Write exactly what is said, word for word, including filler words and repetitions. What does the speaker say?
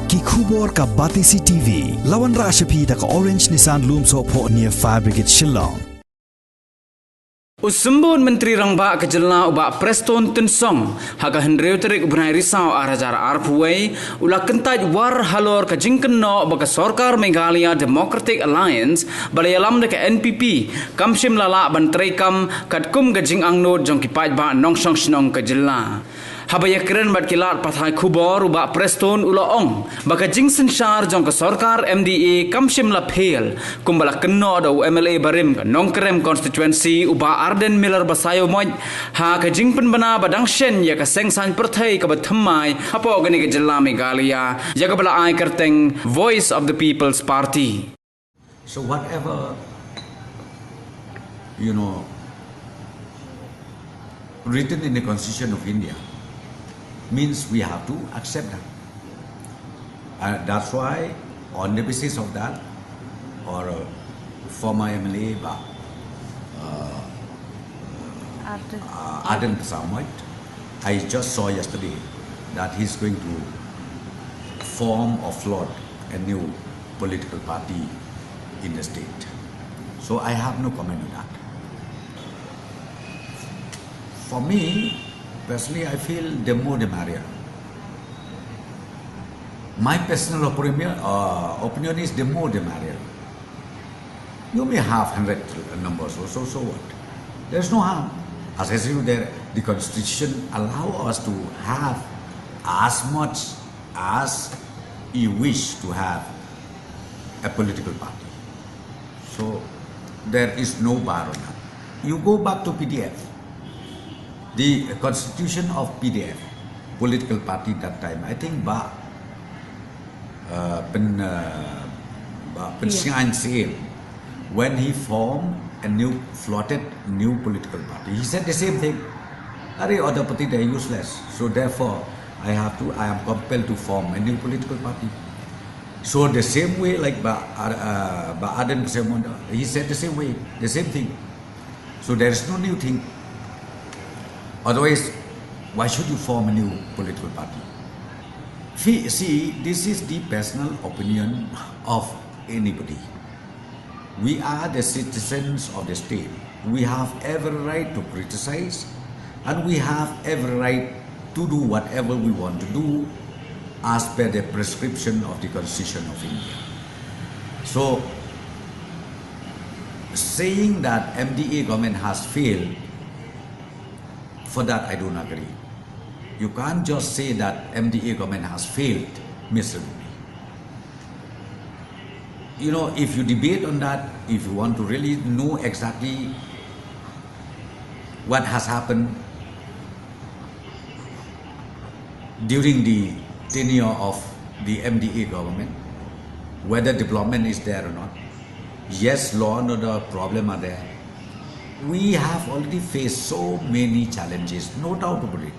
Ki khubor ka Batesi T V. La wanrah sha phi da ka Orange Nissan Lumsohphoh near Fire Brigade Shillong. U Symbud Myntri Rangbah ka jylla u Bah Prestone Tynsong ha ka hynriew tarik u bnai Risaw ar hajar arphew wei u la kyntait war halor ka jingkynnoh ba ka sorkar Meghalaya Democratic Alliance ba la ïalam da ka N P P kam shym la lah ban treikam katkum ka jingangnud jong ki paidbah nongshong shnong ka jylla. Haba ïakren bad ki lad pathai khubor u Bah Prestone u la ong ba ka jingsynshar jong ka sorkar M D A kam shym la pher kumba la kynnoh da u M L A barim ka Nongkrem constituency u Bah Ardent Miller Basaiawmoit ha ka jingpynbna ba dang shen ïa ka seng saiñ pyrthei kaba thymmai hapoh kane ka jylla Meghalaya ïa kaba la ai kyrteng Voice of the People's Party. So whatever, you know, written in the Constitution of India means we have to accept that. And that's why, on the basis of that, our former M L A, Bah, uh, Ardent. Uh, Ardent Basaiawmoit, I just saw yesterday that he's going to form or float a new political party in the state. So I have no comment on that. For me, personally, I feel the more the merrier. My personal opinion, uh, opinion is the more the merrier. You may have hundred numbers also, so what? There's no harm. As I said, there, the constitution allow us to have as much as you wish to have a political party. So there is no bar on that. You go back to P D F. The constitution of P D F, political party that time, I think Bah, uh, Pen, uh, Bah Pen Sing Ain Syiem, when he formed a new, floated new political party, he said the same thing. Are other party, they are useless. So therefore, I have to, I am compelled to form a new political party. So the same way, like Bah, uh, Bah Ardent Basaiawmoit, he said the same way, the same thing. So there is no new thing. Otherwise, why should you form a new political party? See, see, this is the personal opinion of anybody. We are the citizens of the state. We have every right to criticize, and we have every right to do whatever we want to do as per the prescription of the Constitution of India. So, saying that M D A government has failed, for that I don't agree. You can't just say that M D A government has failed miserably. You know, if you debate on that, if you want to really know exactly what has happened during the tenure of the M D A government, whether development is there or not, yes, law and order problem are there. We have already faced so many challenges, no doubt about it.